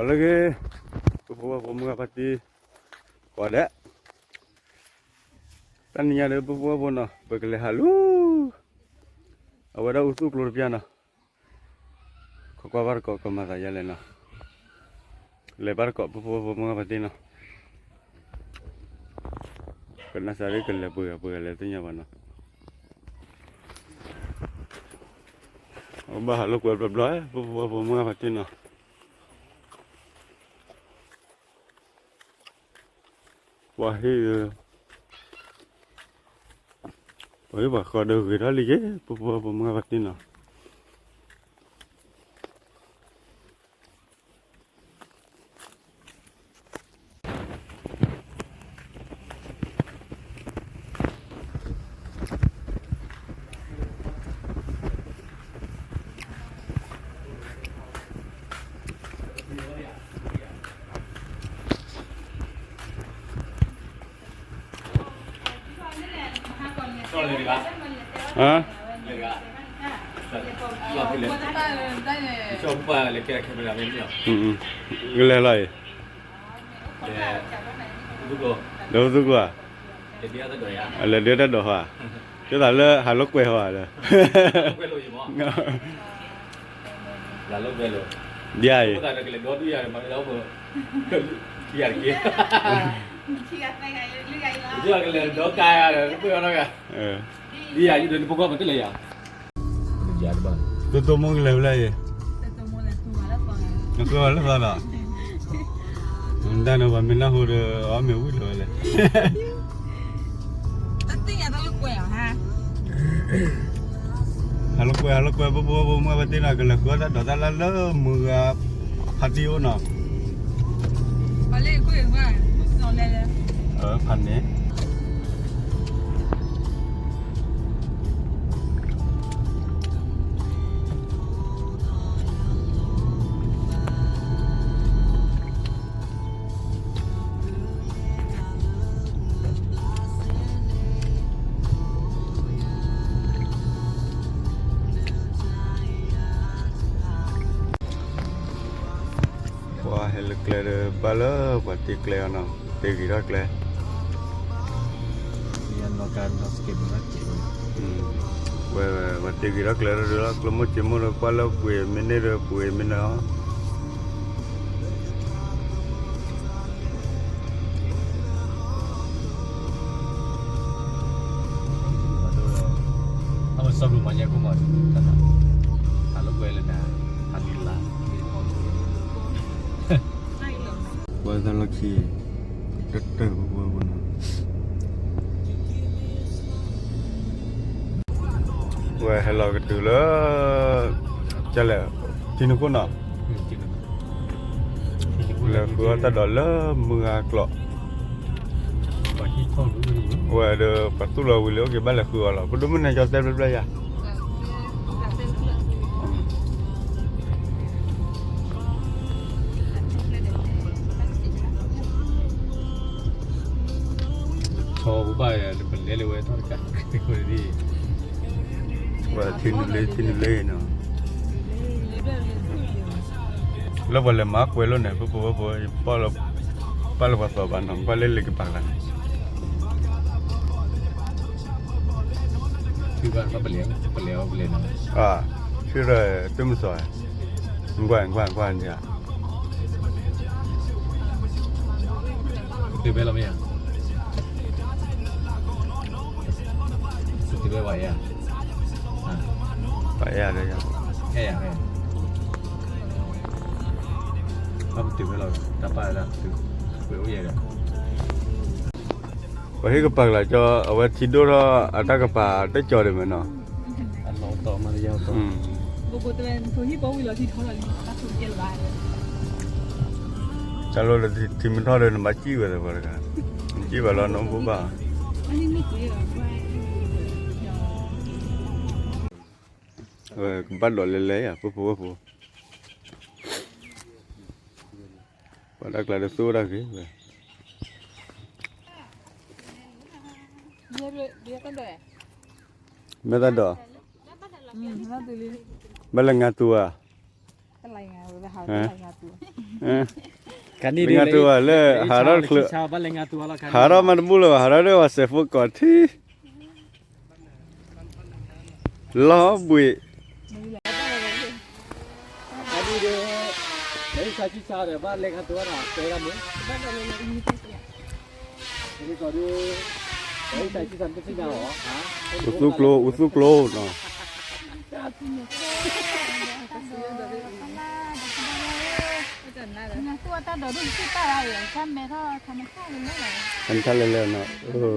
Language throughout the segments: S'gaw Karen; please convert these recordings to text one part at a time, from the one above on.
ပှၤလၢဂ့ၤ, ပဖိဝဲဖိမုၢ်ဂၤဖါတံၢ်, ကိးဒဲး, တနံၤညါဒီး ပဖိဝဲဖိနီၤ ပကလဲၤဟးလူၤ, အဝဲဒၣ်အူသူၣ်ကျိတပျၢ်နီၤ, ခိးကွၢ်ဘၣ်တကိး ကမၤသးယါလဲၣ်နီၤ, လဲၤဘၣ်တကိး ပဖိဝဲဖိမုၢ်ဂၤဖါတံၢ်နီၤ, ကနၣ်စၢ်ဒ်ကလဲၤပှဲၤဂၤပှဲၤဂၤလဲၣ်သ့ၣ်ညါဘၣ်နီၤ, အဘၣ်ဟးလိာ်ကွဲဘျီဘျီ ပဖိဝဲဖိမုၢ်ဂၤဖါတံၢ်နီၤ ပှၤဟ့ၣ်, ပှၤဟ့ၣ်ပှၤဃီဒီးဂ့ၤထီၣ်လံက့ၤ ပဖိဝဲဖိမုၢ်ဂၤဖါတံၢ်နီၤ. ကလဲၤလီၤအံၤ, ဒီးသုကွၢ်, လဲၤဒုးတၢ်ဒိးဟီဧါ, ကသးလၢဟးလိာ်ကွဲဟီဧါဒီး, ဒ်အံၤ, ဒ်အံၤ, ဒ်အံၤ, တိတိမိၢ်ကလဲၤဖဲလဲၣ်အံၤ, နဃုအီၤလၢသီဒီး, တၢ်န့ၣ်ပှၤမ့ၢ်နၢ်ဟူဒီး အီၣ်မ့ၤဝံၤလီၤဝဲလဲၣ်. ဟးလိာ်ကွဲ ဟးလိာ်ကွဲ ပဖိဝဲဖိမုၢ်ဂၤဖါတံၢ်နီၤ ကလဲၤဃုအီၣ်တၢ်ဒိးတၢ်လၢလၢမုၢ်ဂၤဖါတံၢ်အိၣ်နီၤ, ဖးန့ၣ် ပှၤဟဲလၢကျဲဒီး ဘၣ်လၢပှၤတ့ကျဲအီၤနီၤ, တ့ဂ့ၤထီၣ်ကျဲ, ဝဲ ပှၤတ့ဂ့ၤထီၣ်ကျဲဒီး ကျိမိၢ်စ့မိၢ်ဒီး ကွၢ်လၢပှ့ၤမ့ၢ်န့ၢ်ဒီး ပှ့ၤမ့ၢ်န့ၢ်အီၤ အမ့ၢ်စီၤဘျုးမၤညါကိၣ်မး, ဟးလိာ်ကွဲလၢနၤ, ဟးလံလါ, ပှၤသးလီၢ်ခံ, တၢ်တၢ်ပူၤပူၤနီၤ, ဝဲဟဲလီၤကတုၤလၢ ကလဲၣ်, ထံနူခိၣ်နီၤ, လဲၤဃုအီၣ်တၢ်ဒိးလၢမုၢ်ဂၤကျိး ဝဲဒီး ပှၤသူၣ်လီၤဝံၤလံ အိၣ်က့ၤဘၣ်လဲၤဃုအီၤလီၤ. ပဒိၣ်မုၣ်န့ၣ် ကၠီတဲဖျၢၣ်ဖျၢၣ်ယၤ, ထီဘိဘၣ်ယၤ ပလဲၤလၢဝဲထီၣ်တကး, ဝဲထံနုာ်လၢ ထံနုာ်လၢနီၤ လၢပှၤလဲၤမၤကွဲးလိာ်န့ၣ် ပဖိဝဲဖိ ပာ်လၢပှၤသီဘၣ်နီၤ ပာ်လၢလ့ကပၤကျါန့ၣ် ထံၣ်ဘၣ်ပလဲၤ ပလဲၤအီၤပလဲၤနီၤ ထံၣ်ဒီး တမုၢ်သီ ကွၢ်ကွၢ်ကွၢ်န့ၣ် တုၤဖဲလီၤမ့ၢ်ဧါ, တုၤဖဲဝဲဧါ, ပှၤအဲၣ်ယၤဒီးယၤ, အဲၣ်ယၤ, ဘၣ်ပတုၤဖဲလီၤ တၢ်ပာ်ဒၣ်တုၤ, ပှဲၤအိၣ်ယဲဒီး ပှၤဟ့ၣ်ကပၤကျါကၠီ အဝဲထံဒိၣ်ထီၣ်အတၢ်ကပၤတကၠီဒ်မ့ၢ်နီၤ, တၢ်လိၣ်ဒီးထံမ့ၢ်ထီၣ်ဒီး နဘၣ်စံၣ်ဝဲသပှၢ်တဂၤ, နစံၣ်ဘၣ်လီၤ နအိၣ်ဘူးဘၣ်, ကဘၣ်ဒိးလဲၤလဲၤယၤ ပဖိဝဲဖိ, ပှၤတၢ်ကျါဒီးသူၣ်ဝဲဒၣ်ဂ့ၤဝဲ, မ့ၢ်တၢ်ဒိး, ဘၣ်လဲၤငါသူဧါ, တလါငါဝဲဘၣ် လၢငါတူၢ်ဘၣ်လၢ ဟးထီၣ်တချုး, ဟးထီၣ်မၤတဘူၣ်လၢၤဘၣ်, ဟးထီၣ်ဒီးပှၤစဲးဖိကိးထံ လီၤဘှံး, အိၣ်သူကျိ အိၣ်သူကျိနီၤ. တၢ်လဲၤလဲၤနီၤ,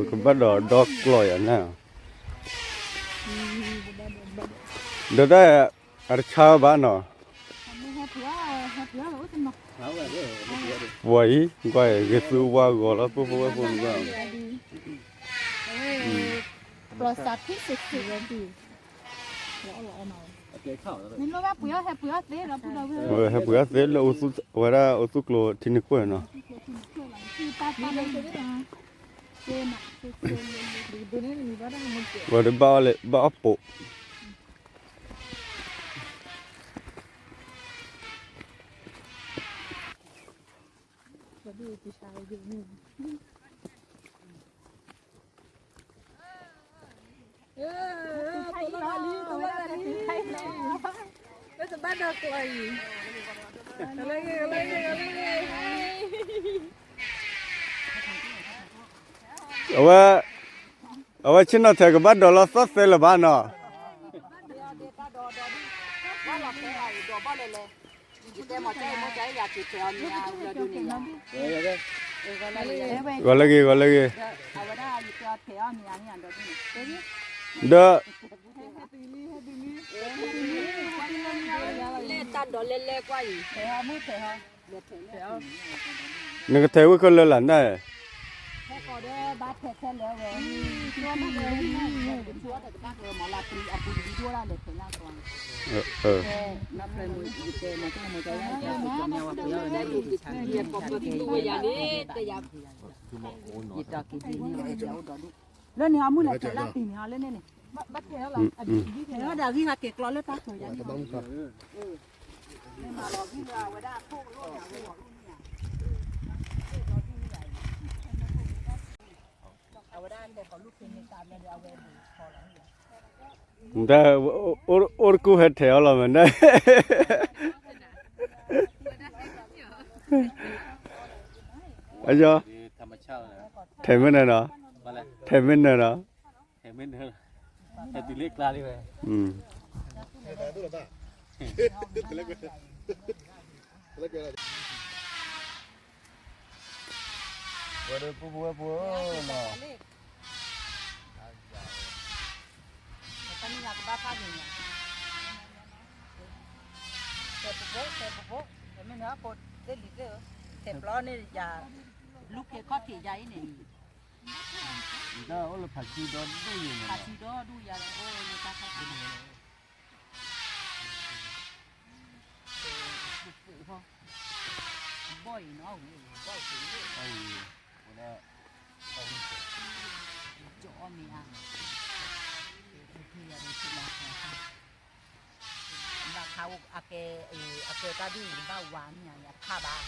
ကဘၣ်ဒီးဒီကျီၢ်ယၤနၤ, ဒီးတၢ်အတဆါဘၣ်နီၤ, ပှၤအံၤ ကွၢ် ဂ့ၤသူဝါဂီၤလီၤ ပုၢ်ဖိဝဲၢ်ဖိန့ၣ်ဘၣ်, ဟဲပှ့ၤအီၣ်သ့လၢ ဝဲဒၣ်အိၣ်သူကျိၤထံန့ၣ်ခိၣ်နီၤ, ဝဲဒၣ်ဘၣ်အီၣ်လၢ ဘၣ်အီၣ်ပိာ် အဝဲ, အဝဲဆ့ၣ်နီၤထဲကဘၣ်ဒိးလီၤသီၣ်သဲလၢၤဘၣ်နီၤ, ဂီၤလၢဂ့ၤ ဂီၤလၢဂ့ၤ, ဒီး လၢတၢ်ဒိးလဲၤလဲၤကွၢ်အံၤ, နကထဲးဝံၣ်ခဲလၢာ်လၢ်န့ၣ်, လၢန့ၣ်အမုၢ်လၢ်တဲလၢတံၢ်န့ၣ်ဟီလၢန့ၣ်န့ၣ်, ဒီးဂံၢ်ဟးက့ၤကျီလၢတၢ်ဃၢၤယၤန့ၣ်, မ့ၢ်မၤလီၤဂံၢ်လၢအဝဲဒၣ်ခိၣ်လိၣ်န့ၣ် အဝဲအိၣ်န့ၣ်ဧါ, အဝဲဒၣ်တဲာ်ကီၤလူၢ်ဖံးန့ၣ်တၢ်ဘျီဒီး အဝဲဒၣ်ခီလီၤ, အိၣ်တကူၣ်ဟဲထဲးအီၤလီၤမးန့ၣ်, အယီၤ, ထဲးမ့ၢ်နၢၤနီၤ, ထဲးမ့ၢ်နၢၤနီၤ, ဝဲဒၣ်ပုၢ်ဖိဝဲၢ်ဖိနီၤ, တၢ်မ့ၢ်ယၤကဘၣ်ဖးဂ့ၤညါ, ထဲးပဖိ ထဲးပဖိ, မ့ၢ်န့ၣ်အဖိသ့ၣ်လံၤသ့ၣ်ဧၢ, ထဲးပျီန့ၣ်ယၤ, လူၤက့ၤခီၣ်ထံးယၤအံၤန့ၣ်, တၢ်အိၣ်လၢဖးဆံဒီဒူၣ်ယၤန့ၣ်, ဖးဆံဒီဒူၣ်ယၤလီၤ, အိၣ်လၢတၢ်ခီၣ်ထံးန့ၣ် ပူၤပူၤဟီ, ဘီၣ်အံၤနီၤ, ဘီၣ်အံၤ, ဝဲဒၣ်, ကၠီအီၣ်မ့ၤအါ, ဘၣ်ခါအကဲ, အကဲတၢ်ဒူၣ်အံၤ ဘၣ်ဝါမ့ၢ်ဧါ, အတခါဘၣ်,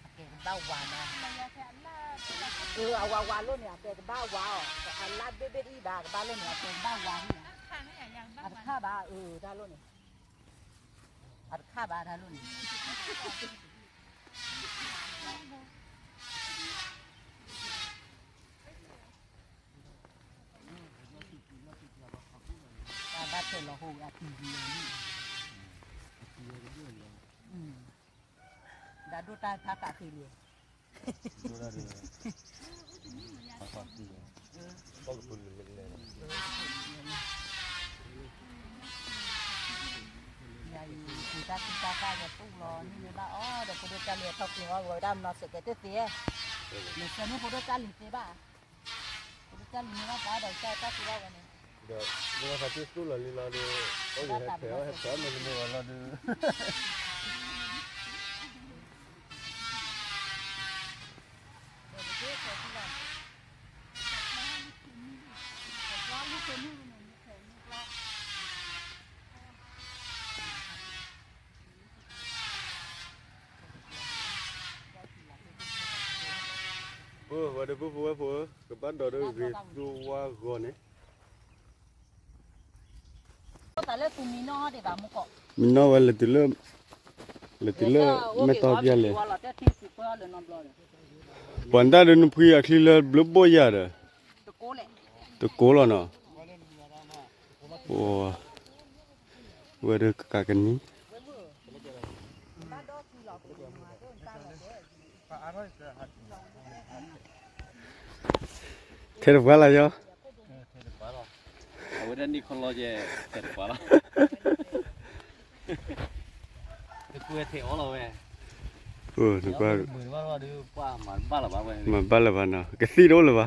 အကဲဘၣ်ဝါမ့ၢ်, အဝါဝါလိၣ်န့ၣ် အကဲကဘၣ်ဝါအီၤ, အလါဘ့ၣ်ဘ့ၣ်တအံၤဘၣ် ကဘၣ်လိၣ်န့ၣ် အကဲကဘၣ်ဝါမ့ၢ်ဧါ, အတခါဘၣ်, အတၢ်လိၣ်န့ၣ် အတခါဘၣ်တၢ်လိၣ်န့ၣ်, တၢ်ဘၣ်ထွဲလီၤဟိဝဲအတံၤဒံးလီၤ, ဒီးဒိၣ်တၢ်ဖးကးဃ့လံ, ယၤအံၤ တၢ်ကူတၢ်ကၢ်ယတူၢ်လီၤ န့ၢ်မ့ၢ်ဘၣ်အီၤဒီး ဖိဒိၣ်ကၢ်လံၤအထီၣ်ကျိၤအီၤ ဝဲဒၣ်မနီၤစဲးကဲးတသ့, မ့ၢ်စဲးန့ၣ်ဖိဒိၣ်ကၢ်လံၤသ့ဘၣ်, ဖိဒိၣ်ကၢ်လံၤန့ၢ်ဘၣ်ပှၤဒီးကၢ်တၢ်ကူဘၣ်ဝဲန့ၣ်, ဒီးမ့ၢ်ဖါတံၢ်သူၣ်လီၤလံလီၤဒီး အိၣ်ဂ့ၤဟဲဖဲးအီၣ်ဟဲဖဲးအီၣ်မ့ၢ်တမ့ၢ်ဝဲလီၤဒီး ဒီးပကဲထီၣ်သံလီၤ, သီလူၢ်ဖဲမုၢ်န့ၣ် မ့ၢ်ဖဲမုၢ်ကျီ, သီလူၢ်ဖဲမုၢ်န့ၣ် မ့ၢ်ဖဲမုၢ်ကျီ, ပဝဲဒီးပဖိဝဲဖိဧၢ, ကဘၣ်ဒီးဒီးဂ့ၤသူဝါဂီၤန့ၣ်, မံနီၣ်ဝဲလၢတုၤလၢ, လၢတုၤလၢမဲၢ်တီပျဲလဲၣ်, ပှၤနတၢ်ဒုးနဖှံအချံလၢဘျုးဘိၣ်ယၤဒီး, တကိးလီၤနီၤ, ဝဲဒီးကကးကနံၤ ထဲတပှၢ်လီၤယီၤ, အဝဲဒၣ်န့ၣ်ခီလီၤယဲ, ထဲတပှၢ်လီၤ, တကွဲထဲအီၤလီၤဝဲ, မၤဘၣ်လၢၤဘၣ်နီၤ, ကသံၣ်တအိၣ်လၢၤဘၣ်, ဘၣ်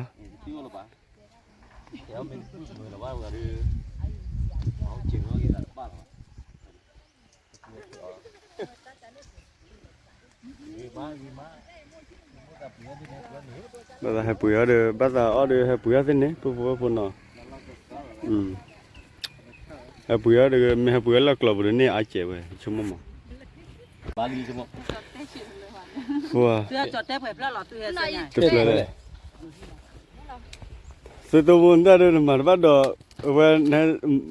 သးဟဲပှ့ၤအီၤဒီး ဘၣ်သးအီၣ်ဒီးဟဲပှ့ၤအီၤသ့ၣ်န့ၣ် ပဖိဝဲဖိနီၤ, ဟဲပှ့ၤအီၤဒီး မ့ၢ်ဟဲပှ့ၤအီၤလၢကျီၢ်ပူၤဒီးန့ၣ် အါစဲးဝဲ ဆိကမိၣ်မး, တဖျၢၣ်လဲၣ်, သုတဘိနတၢ်ဒီးနမၤတဘၣ်ဒီး, ဝဲ,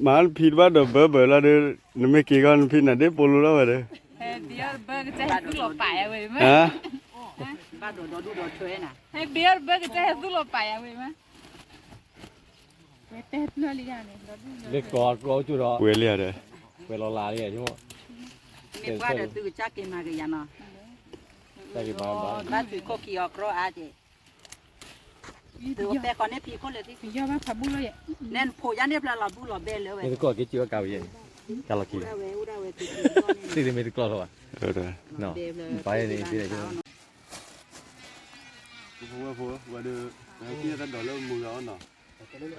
မၤနဖံတဘၣ်ဒီးဘၢဘၢလီၤဒီး, နမ့ၢ်က့ၤခီနဖံနၤဒ့ၣ်ပိလိလီၤဝဲဒီး, ဟဲ, ဟဲဘၣ်ဒီးဘၢကစၢ်ဟဲသူၣ်လီၤပာ်ယၤဝဲမး, လၢကျီကျီကၠိဒီး, ဝဲလံဒီး, ဝဲလီၤလးလံ, မ့ၢ်ကွၢ်ဒီးသုကစၢ်က့ၤမၤက့ၤယၤနီၤ, ဘၣ်သုခိၣ်ခံအီၤကြီအါက့ၤ, သုပဲဃီန့ၣ်ဖံခိၣ်လၢာ်သံ, နဲနဖိယါန့ၣ်ဖျါလီၤဘူၣ်လီၤဘဲလၢဝဲ, တကိးက့ၤကၠိအကါဝဲယဲ, ကါလီၤခံ, သ့ၣ်တမ့ၢ်တကျီၢ်လီၤဘၣ်, ပာ်န့ၣ်သ့ၣ် ပဖိဝဲဖိဝဲဒီး, ဟဲက့ၤတၢ်ဒိးလၢမုၢ်ဂၤအီၤနီၤ,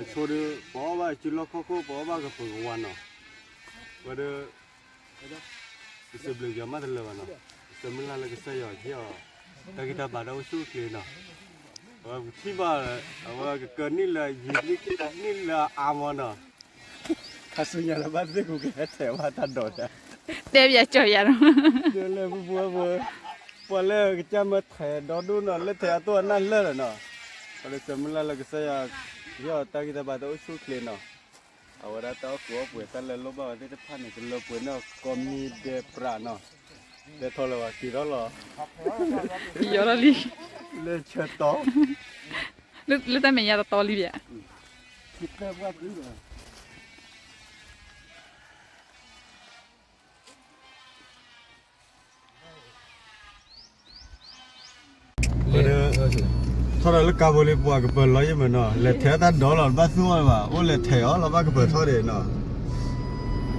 အဆိဒီး ပအီၣ်ဘၣ်စုလီၢ်ခီၣ်ခိၣ် ပအီၣ်ဘၣ်ကပၢၤကဝါနီၤ, ဝဲဒီး, ပစံးဘျုးက့ၤမးတလၢာ်ဘၣ်နီၤ, ပဆၢမုၢ်လၢ်လၢကစၢ်ယွၤဟ့ၣ်အီၤ, တၢ်ဂံၢ်တၢ်ဘါတၢ်အိၣ်ဆူၣ်အိၣ်ချ့နီၤ, အဝဲပထံၣ်ဘၣ်, အဝဲကကၢနံၣ်လၢယံာ်နံၣ်နံၣ်လၢအါမးနီၤ, ခါဆူညါလၢဘၣ်သ့ၣ်ကူကဟဲထဲးဘၣ်တၢ်ဒိးတၢ်, တဲပျးကၠီယၤနီၤ, လၢပဖိဝဲဖိ, ပှၤလၢကစၢ်မၢထဲးဒီဒိၣ်နီၤ လၢထဲးအသိၣ်အနၢ်လၢာ်လီၤနီၤ, ပဆၢမုၢ်လၢ်လၢကစၢ်ယွၤ, ဟ့ၣ်အီၤတၢ်ဂံၢ်တၢ်ဘါတၢ်အိၣ်ဆူၣ်အိၣ်ချ့နီၤ, အဝဲဒၣ်တၢ်အိၣ်ကူအိၣ်ပှဲၤတၢ်လၢလိၣ်ဘၣ်ဝဲသ့ၣ်တဖၣ်န့ၣ် ကလၢပှဲၤန့ၢ်ကိးမံၤဒဲးပြးနီၤ, တဲထီၣ်လၢၤဘၣ်က့ၤထီၣ်လီၤ, ယီၤထီၣ်လံ, လၢဆၢတီၤ, လၢတၢ်မဲာ်ညါတတီၤလံဘၣ် ဝဲဒီး, ထီၣ်ဒီးလၢကါဘိလံ ပှၤကပၢၤလီၤယဲၢ်မးနီၤ, လဲၤထဲးတၢ်ဒိးလီၤ တဘၣ်သူၣ်အီၣ်လၢၤဘၣ်, အိၣ်လဲၤထဲးအီၤလီၤ ဘၣ်ကပၢၤထီၣ်ဒံးနီၤ,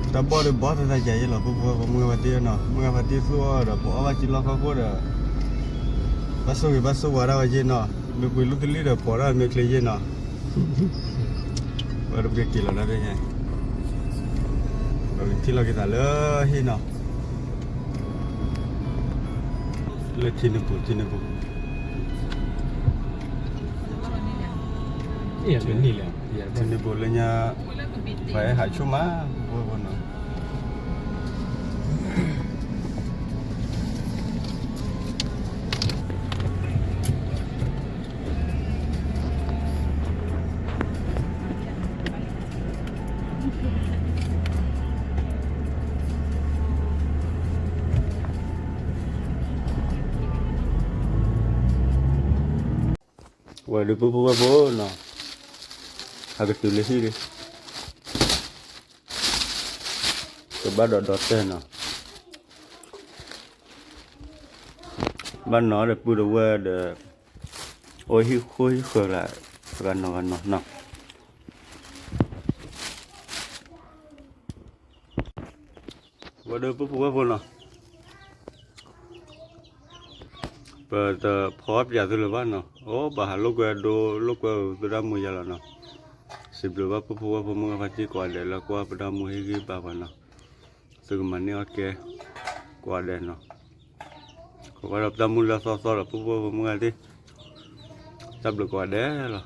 တၢ်ဘီၣ်ဒီးဘီၣ်သတးယဲၢ်လီၤ ပဖိဝဲဖိမုၢ်ဂၤဖါတံၢ်နီၤ, မုၢ်ဂၤဖါတံၢ်သူၣ်အီၣ်ဒီး ပအီၣ်ဘၣ်စုလီၢ်ခီၣ်ခိၣ်ဒီး, ဘၣ်ဆိၣ်ဂ့ၤဘၣ်ဆိၣ်ဝါဒၣ်ဝဲယဲၢ်နီၤ, မ့ၢ်ပှ့ၤလူၢ်သလံၣ်ဒီး ပိာ်ဒၣ်မ့ၢ်ချ့ယဲၢ်နီၤ ဝဲတပှ့ၤက့ၤလီၤဒၣ်ဖဲညါ, ပကထံၣ်လီၤက့ၤသးလၢဟံၣ်နီၤ, လၢထံနပူၤ ထံနပူၤ, ထံနပူၤလၢညါ, ပှၤဟဲဟးဆိၣ်မး ပဖိဝဲဖိနီၤ ဝဲဒီးပဖိဝဲဖိနီၤ, ဟးကတုၤလၢဟံၣ်ဒီး, ကဘၣ်ဒီးဒီတၢၢ်နီၤ, ဘၣ်နီၤဒီးပုၢ်ဒီးဝဲၢ်ဒီး, အိၣ်ဟံၣ်ဃိဟံၣ်ဃၢၤလၢ, ဂၤနီၤဂၤနီၤနီၤ ဝဲဒီးပဖိဝဲဖိနီၤ, ပတဖီပၠးသုလၢၤဘၣ်နီၤ, အိၣ်ဘၣ်ဟးလိာ်ကွဲဒိ လိာ်ကွဲသုတၢ်မူယၤလီၤနီၤ, စံးဘျုးဘၣ်ပဖိဝဲဖိမုၢ်ဂၤဖါတံၢ်ကိးဂၤဒဲးလၢကွၢ်ပတၢ်မူဟ့ၣ်ဂံၢ်ဘါပှၤနီၤ, သုကမၤန့ၢ်အီၣ်ကဲ, ကိးဂၤဒဲးနီၤ, ကိးဂၤဒီးပတၢ်မူလၢသီသီဒီး ပဖိဝဲဖိမုၢ်ဂၤတံၢ်, တၢ်ဘျုးကိးဂၤဒဲးလီၤ.